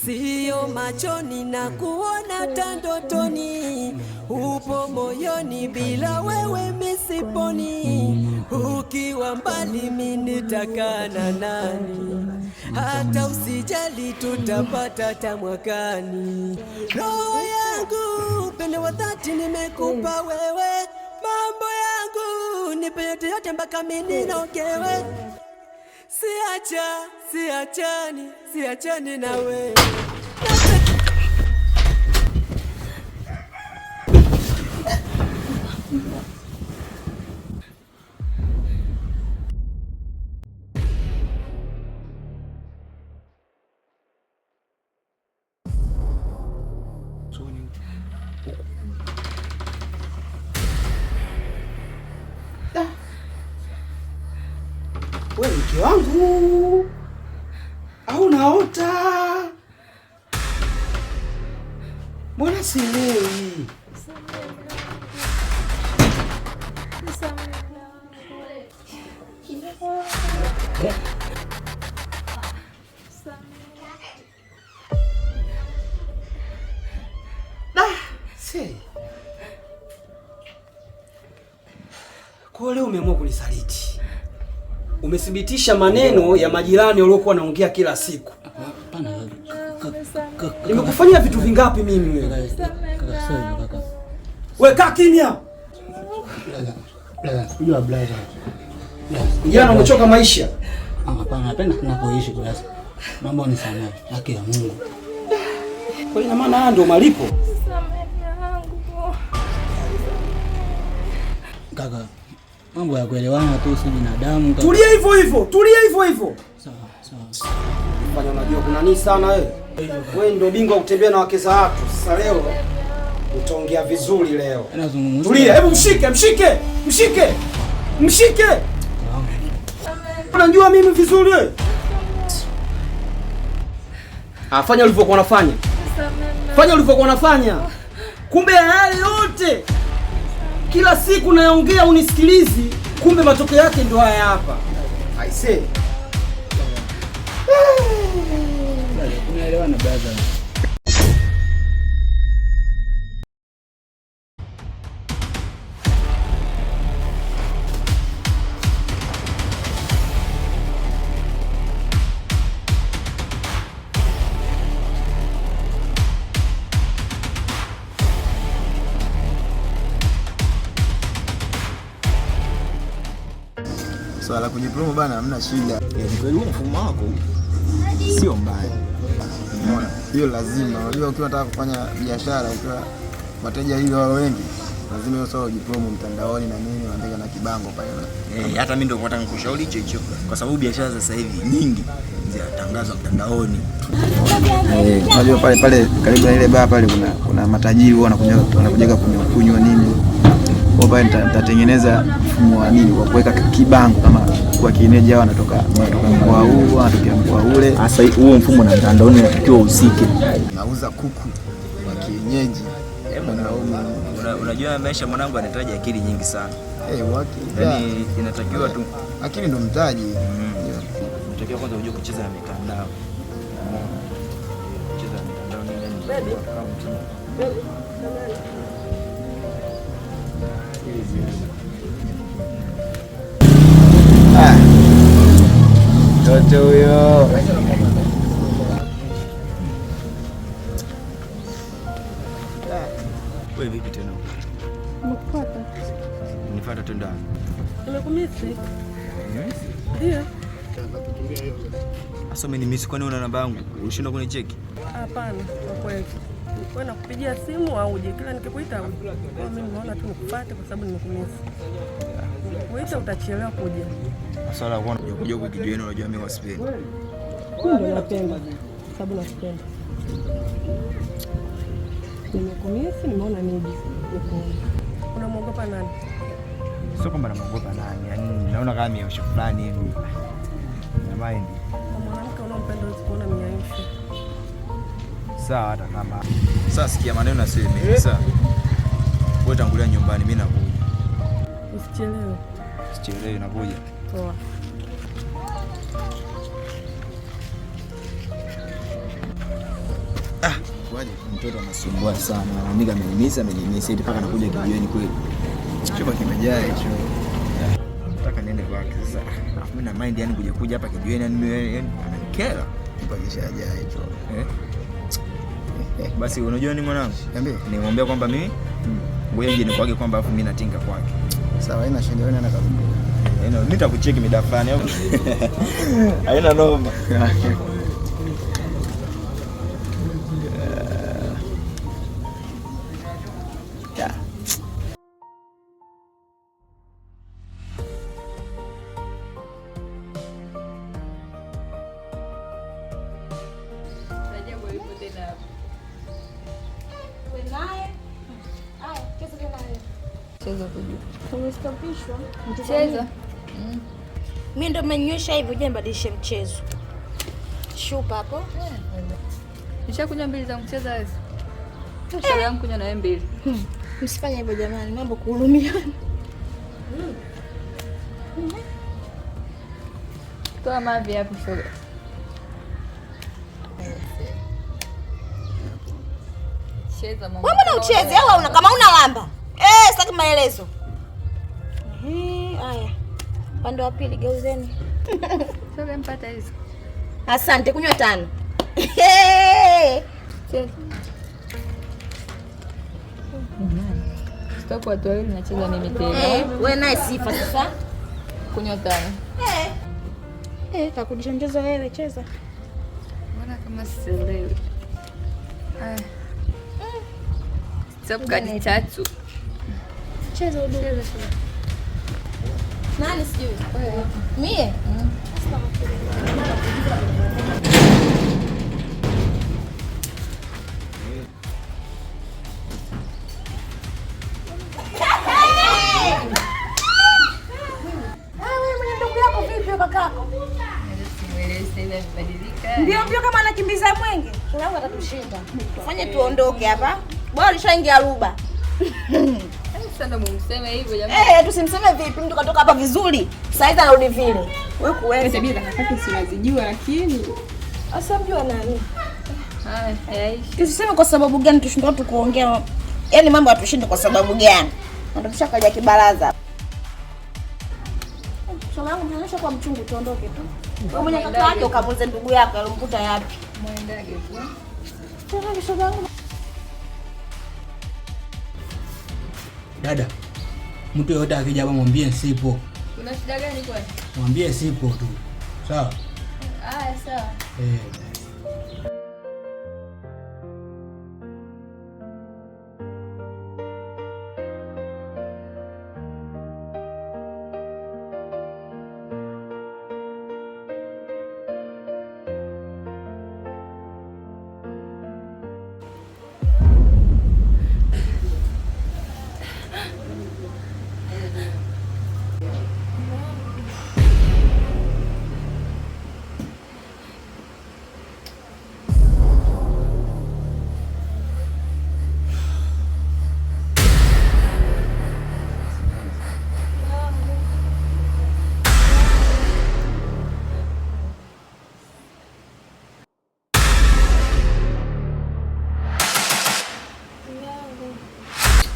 Sio machoni na kuona tandotoni, upo moyoni, bila wewe misiponi. Ukiwa mbali mimi nitakaa na nani? Hata usijali tutapata tamwakani. Roho yangu upendo wa dhati nimekupa wewe, mambo yangu nipe yote yote mpaka mimi ninogewe. Siacha, siachani, siachani na wewe. We mke wangu au naota? Mbona sielewi? Kwa leo umeamua kunisaliti. Umethibitisha maneno ya majirani waliokuwa wanaongea kila siku. Nimekufanyia vitu vingapi mimi wewe? Wewe kaa kimya. Kijana umechoka maisha. Hapana, napenda tunapoishi brother. Naomba unisamehe, haki ya Mungu. Kwa ina maana haya ndio malipo. Kaka, mambo ya kuelewana tu, si binadamu. Tulia hivyo hivyo, tulia hivyo hivyo. Sawa, sawa. Fanya unajua kuna nini sana wewe? Wewe ndio bingwa kutembea na wake za watu. Sasa leo utaongea vizuri leo. Nazungumza. Tulia, hebu mshike, mshike, mshike. Mshike. Unajua mimi vizuri wewe? Ah, fanya ulivyokuwa unafanya. Fanya ulivyokuwa unafanya. Kumbe yale yote kila siku naongea unisikilizi, kumbe matokeo yake ndio haya hapa. I say. Unaelewana brother. Swala la kujipromo bana, hamna shida. Ni kweli huo mfumo wako sio mbaya. Umeona? Hiyo lazima. Unajua ukiwa unataka kufanya biashara ukiwa wateja hivi wao wengi, lazima hiyo swala ujipromo mtandaoni na nini, unaandika na kibango pale. Hata mimi ndio nataka nikushauri hicho hicho kwa sababu biashara za sasa hivi nyingi zinatangazwa mtandaoni. Unajua pale pale karibu na ile baa pale kuna matajiri huwa wanakuja kunywa kunywa nini. Kwa pale nitatengeneza mfumo wa nini kwa kuweka kibango kama kwa kienyeji hao wanatoka mkoa huu, wanatokea mkoa ule. Sasa huo mfumo na mtandaoni unatakiwa uhusike. Nauza kuku wa kienyeji. Unajua maisha mwanangu anahitaji akili nyingi sana. Yaani inatakiwa tu akili ndo mtaji. Inatakiwa kwanza ujue kucheza na mitandao. Kucheza na mitandao nini yani? Mtoto huyo. Wewe vipi tena? Nimekufuata. Nifuata tu ndani. Nimekumisi. Ndio. Sasa umenimisi kwani una namba yangu? Ulishindwa kunicheki? Hapana, kwa kweli. Wewe nakupigia simu au uje? Kila nikikuita uje. Kwa mimi nimeona tu nikufuate kwa sababu nimekumisi. Kuita utachelewa kuja. Swala la kuja huku kijiweni, unajua mimi wasipendi. Mimi ndio napenda kwa sababu nakupenda. Nimekumisi, nimeona nije nikuone. Unamwogopa nani? Sio kwamba namwogopa nani, yaani naona kama miosho fulani hivi. Na mind. Kwa mwanamke unaompenda huwezi kuona miaisho. Sawa hata kama. Sasa sikia maneno na sio mimi. Sawa. Wewe tangulia nyumbani, mimi nakuja. Usichelewe. Usichelewe, nakuja. Poa. Ah, kwaje? Mtoto anasumbua sana. Anaandika amenimisa, amenimisa eti mpaka anakuja kijiweni kweli. Chumba kimejaa hicho. Nataka niende kwake sasa. Alafu mimi na mind yani kuja kuja hapa kijiweni yani yani ananikera. Chumba kishajaa hicho. Eh? Basi unajua ni mwanangu? Niambie. Nimwambia kwamba mimi ngoja nje ni kwake kwamba afu mimi natinga kwake. Sawa, haina shida, wewe nenda kazungumza. Haina, mimi nitakucheki mida fulani au? Haina noma. Rajabu yupo tena hapo. Wewe naye. Haya, cheza tena wewe. Cheza kujua. Umestopishwa. Cheza. Mimi ndo mmenywesha hivi, uje nibadilishe mchezo. Shupa hapo. Nishakunywa mbili za kucheza wewe. Shoga yangu kunywa na wewe mbili. Msifanye hivyo jamani, mambo kuhurumiana. Toa mavi hapo shoga. Cheza mama. Wewe mbona ucheze au una kama una lamba? Eh, sitaki maelezo. Haya. Upande wa pili geuzeni. Shoga mpata hizo. Asante, kunywa tano. Cheza. Stop watu wawili nacheza mimi tena. Wewe naye sifa sasa. Kunywa tano. Kakudisha mchezo wewe, cheza. Mbona kama sielewi. Haya. Stop kadi tatu. Cheza udugu. Cheza shoga. Nani sijui? Mie? Wewe mwenye ndugu yako vipi kakako? Simuelewi sasa hivi amebadilika. Ndio ndio kama anakimbiza mwenge. Shoga atatushinda. Tufanye tuondoke hapa. Bora alishaingia Aruba. Sasa ndo mumseme hivyo jamani. Tusimseme vipi? Mtu katoka hapa vizuri. Sasa hivi anarudi vile. Wewe kuweza. Tabia za kakake si unazijua lakini. Asa mjua nani? Haya, hayaishi. Tusiseme kwa sababu gani tushindwa tu kuongea. Yaani mambo hatushinde kwa sababu gani? Ndio tushakaja kibaraza. Shoga yangu mnaonyesha kwa mchungu tuondoke tu. Wewe mwenye kaka yake ukamuulize ndugu yako alimkuta yapi? Muendage tu. Tena shoga yangu. Dada, mtu yote akija hapa mwambie sipo. Kuna shida gani kwani? Mwambie sipo tu. Sawa? Haya, sawa.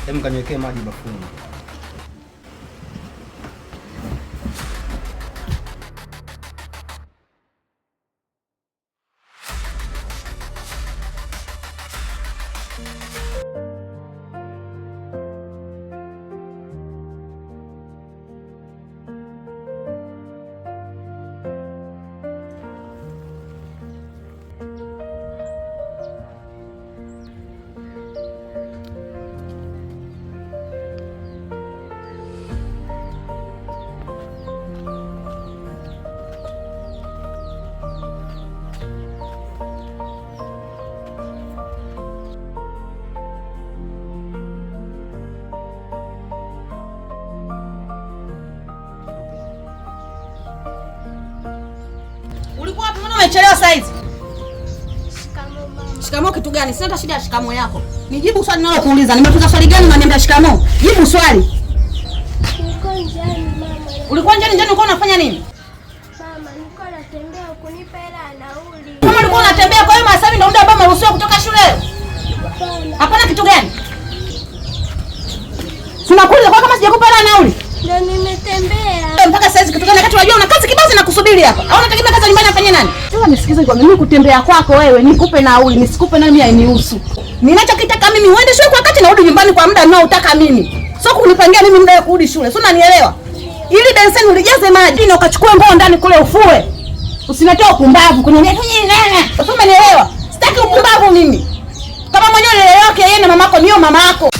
Hebu kaniwekee maji bafuni. Ulikuwa wapi? Mbona umechelewa saa hizi? Shikamoo mama. Shikamoo kitu gani? Sina hata shida ya shikamoo yako. Nijibu swali ninalokuuliza. Nimekuuliza swali gani unaniambia shikamoo? Jibu swali. Nilikuwa njiani mama. Ulikuwa njiani? Njiani ulikuwa unafanya nini? Mama, nilikuwa natembea kunipa hela ya nauli. Kama ulikuwa unatembea, kwa hiyo masaa ndio muda ambao umeruhusiwa kutoka shule? akili hapa. Au unategemea kazi nyumbani afanye nani? Sasa nisikize kwa mimi kutembea kwako wewe, nikupe nauli, nisikupe nami hainihusu. Ninachokitaka mimi uende shule kwa wakati na urudi nyumbani kwa muda ninaotaka mimi. Sio kunipangia mimi muda wa kurudi shule. Sio, unanielewa? Ili beseni ulijaze maji na ukachukue nguo ndani kule ufue. Usiniletee upumbavu kuniambia tu nini nene. Sio, umenielewa? Sitaki upumbavu mimi. Kama mwenyewe ulielewa yeye na mamako niyo mama yako.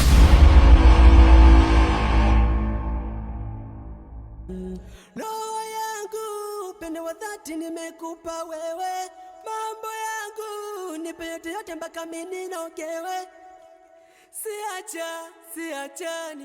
Roho yangu upendo wa dhati nimekupa wewe, mambo yangu nipe yote yote mpaka mimi ninogewe, siacha siachani.